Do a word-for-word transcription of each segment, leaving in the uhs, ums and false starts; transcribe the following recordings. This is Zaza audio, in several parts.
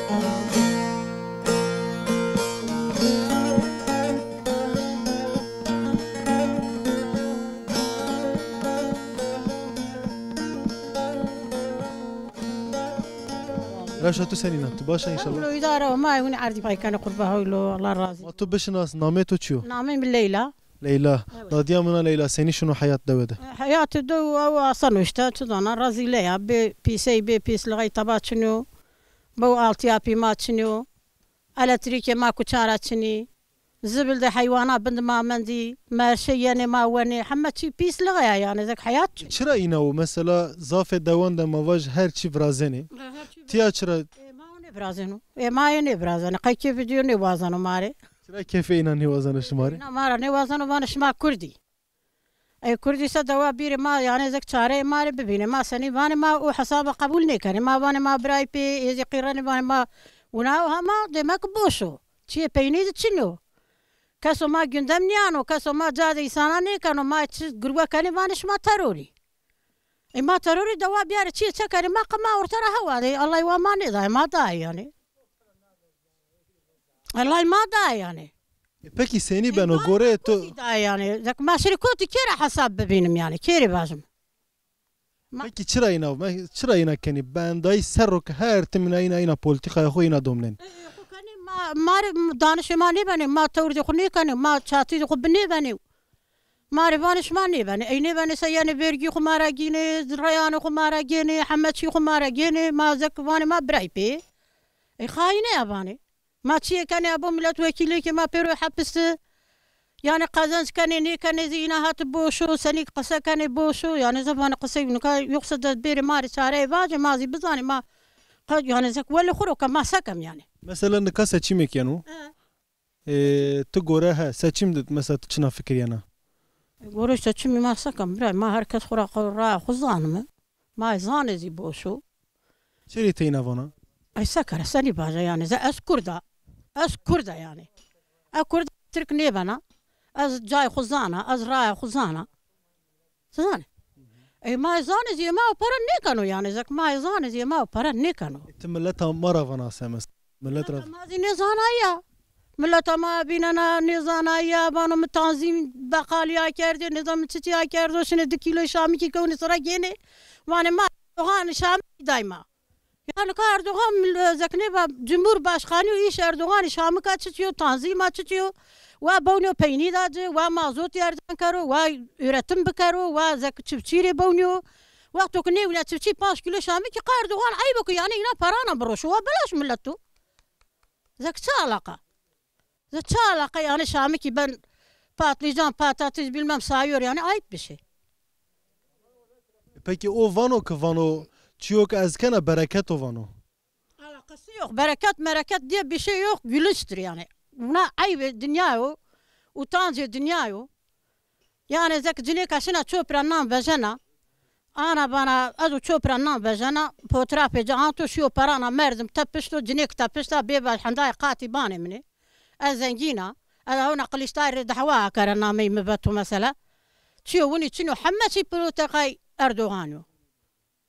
Reşa tu senîn a? Tu baş a înşallah? Hewlo îdare o, ma hûn erdî pay kenê qurba hewlo, Allah razî. Ma tu bişinas, namê to çi yo? Namê mi Leyla. Leyla. Evet. Dadîya min a Leyla, senî şino heyat dewe de? E, heyatê dew ew asan o îşte, çi zana, rezîle ya, bê pîsey, bê pîslixey teba çin o, bew altiyapî ma çin o, elektrîkê ma kuçan ra çinî, zibil de heywana bin de ma mendî, merşe yenê ma wenê, heme çî pîslixe ya yanî, zek heyat çin. Çira îna wo? Mesela zafê dewan de ma vaj her çî virazenê. He, her çî. Tiya çira? E, ma nêvirazeno. E, ma yê nêvirazeno. Qey kêfê ci yo nêwazeno ma rê. Çira kêfê îna nêwazeno şima rê? Îna ma ra nêwazeno, vanê şima kurd î. Ey kurd î se dewa bîrê ma, yanî zek çareyê ma rê bibînê. Ma senî vanê, ma o hesaba qebul nêkenê. Ma vanê ma birayî pê, êzî qîrenê, vanê ma wina o, hema demek boş o. Çiyê peynî de çin o. Keso ma gündem nîyano, keso ma ca de îsana nêkeno, ma çi girwe kenê vanê şima terorî. Ê ma terorî dewa biyarê çiyê çekerê ma qe ma orte ra hewa de. Ellay wa ma nêdayê, ma dayê yanî. Ellay ma dayê yanî. E, pekî senî beno goreyê to? Kotî dayê yanî. Zek ma şirî kotî kê ra hesab bibînim yanî? Kê rê vajim? Ma... Pekî çira îna, me-, çira îna kenî? Bendayî serro ke her tim îna, îna, îna polîtîkaya xo îna domnenî. E, e, xo kenê ma, ma rê danişê ma nêbenê, ma tewrdê xo nêkenê, ma çatîdê xo binêbenê. Ma rê vanê şima nêbenê. Ey nêbenê se yenê vergî xwu ma ra gênê, reyanê xwu ma ra gênê, heme çî xwu ma ra gênê. Ma zek vanê ma biray pê. Ey xayîne ya vanê. Ma çiyê kenê abo milet wekîlêkê ma pêro hepis de. Yanî qezenc kenê nêkenê zî îna hati boş o, senî qise kenê boş o. Yanî zê vanê qisey nika yoxsa de bêrê ma rê çareyê vacê ma zî bizanê ma qe-, yanî zek welê xwu ro ke ma se kem yanî. Mesela nika seçîmêk yeno. He. Ê, ti gore he, seçim de mesela ti çina fikir yena? Gore seçimî ma se kem bira, ma her kes xwu ra xwu, raya xwu zanime. Ma zanê zî boş o. Çirê teyna vana? Ey se kere, senî vaja yanî, ze ez kurd a. Ez kurd a yanî. Ez kurd a, tirk nêbena. Ez cayê xwu zana, ez raya xwu zana. Ti zanê? Ê ma zanê zî ê ma o pere nêkeno yanî, zek ma zanê zî ê ma o pere nêkeno. Ti mileta ma ra vana se mes-, millet ra. Mileta ma zî nêzanayî ya. Mileta ma bînena nêzanayî ya, vano mi tanzîm beqalî akerdê, nêzan mi çiçî akerdo, şinê di kîloy şamikî kewnê sira gênê. Vanê ma Erdogan şamikî day ma. Ya nika Erdogan mil-, zek nêva Cumhurbaşkanî û îş Erdoganî şamika çiçî yo, tanzîma çiçî yo, wa bewnî yo peynî da ci, wa mazotî erzan kero, wa üretim bikero, wa zek çiftçî rê bewnî yo. Wexto ke nêwîna çiftçî panc kîlo şamikî qe Erdogan eyb o ke yanî îna perana biroşo, wa belaş milet o. Zek çi alaqa? Zek çi alaqa yanî şamikî ben patlıcan, patates, bilmem sayıyor yanî ayıp bir şey. Peki o vano ki vano çiyo ki ez kena bereket o vano. Alakası yok. Bereket mereket diye bir şey yok. Gülünçtür yani. Buna ayıp dünya o. Utancê dinyay o. Yanî zek cinêka şina çopî ra nan vejena. Ana vana ez û çopî ra nan vejena, fotoğrafê ci anto, şîyo perana Merdim tepişto, cinêk tepişta, bê vaj hendayê qatî banê min ê. Ez zengîn a. Ez hewna Qiliçdarî rê dehwa akera nameyê mi veto mesela. Çîyo winî çin o, heme çî proteqay Erdoganî yo.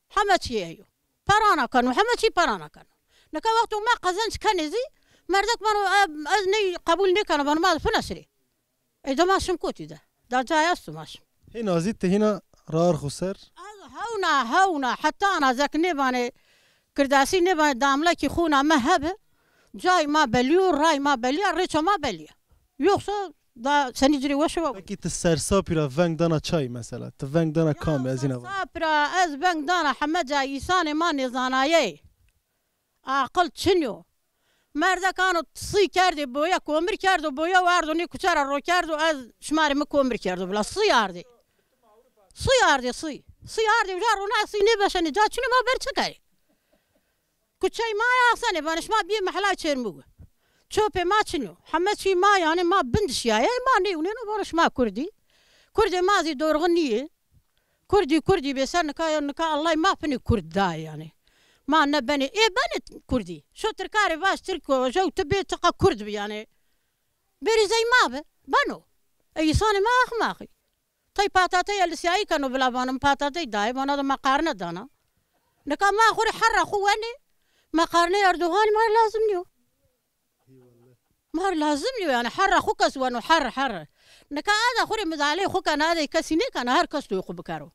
Heme çî ey o. Perana keno, heme çî perana keno. Nika wexto ma qezenc kenê zî, merdek vano, e, ez ney qebul nêkena, vano ma fina şirê. Ey de ma şim kotî de. Da cayê esto ma şim. Hêna zî ti hîna rar xwu ser. Ez hewna, hewna, heta ana zek nêvanê kirdasî, nêvanê damlekî xûna mi hebe. Cayê ma belî yo, rayê ma belî ya, rêça ma belî ya. Yoksa da senî ci rê weş o. Pekî ti sersapî ra veng dana çay mesela? Ti veng dana kamî, ez îna vana. Sersapî ra ez veng dana heme cayê, îsanê ma nêzanayey. Aqil çin yo. Merdek ano sî kerdê boya, komir kerdo boya, wardo nê kuçe ra ro kerdo, ez şima rê mi komir kerdo bila. Sî ardê. Sî ardê, sî. Sî ardê, uca rona sî nêbeşenê, ca çinê ma ber çi kerê? Kuçey ma ya asenê, vanê şima biyê mehlay Çêrmûge. Çopê ma çin o. Heme çî ma, yanî ma bin de şiyayê, ma nêwnêno, vano şima kurd î. Kurdê ma zî dorxi nîyê. Kurdî, kurdî bê ser nika, nika Ellay ma finê kurd dayê yanî. Ma ne benê, ê benê kurdî. Şo tirka rê vaj tirk o, jew ti bê, ti qe kurd bî yanî. Bêrîzey ma bi, beno. Ey îsanê ma axmaqî. Tay patatey elisîyayî keno vila, vano mi patatey dayê, vana de ma qarne dana. Nika ma xwu rê herra xwu wenê. Meqarnê Erdogan mar lazim nîyo. Mar lazim nîyo yanî, herra xo kes weno, herr, herr. Nika ada xo rê midaleyê xo kena, adê kesî nêkena, her kes toyê xo bikero.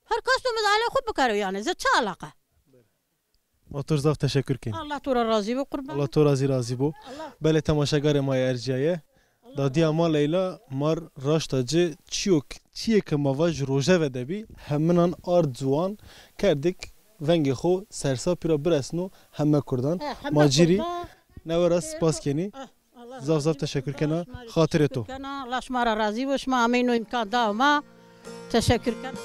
Her kes to midaleyê xo bikero yanî, zî çi alaqa? Ma to rê zaf teşekkür kenî. Allah to ra razî bo qurban. Allah to ra zî razî bo. Allah. Belê temaşegarê ma yê ercîyaye. Dadîya ma Leyla mar raşta ci çîyo k-, çîyê ke ma vaj rojeve de bî, heminan ard ziwan kerdik vengê xo sersa pîra biresno heme kurdan. He, heme kurdan. Ma ci rî newe ra spas kenî. Eh, Allah razî bo. Zaf zaf teşekkür kena, xatirê to. Şima rê teşekkür kena. Allah şima ra razî bo. Şima ameyno îmkan da ma. Teşekkür kena.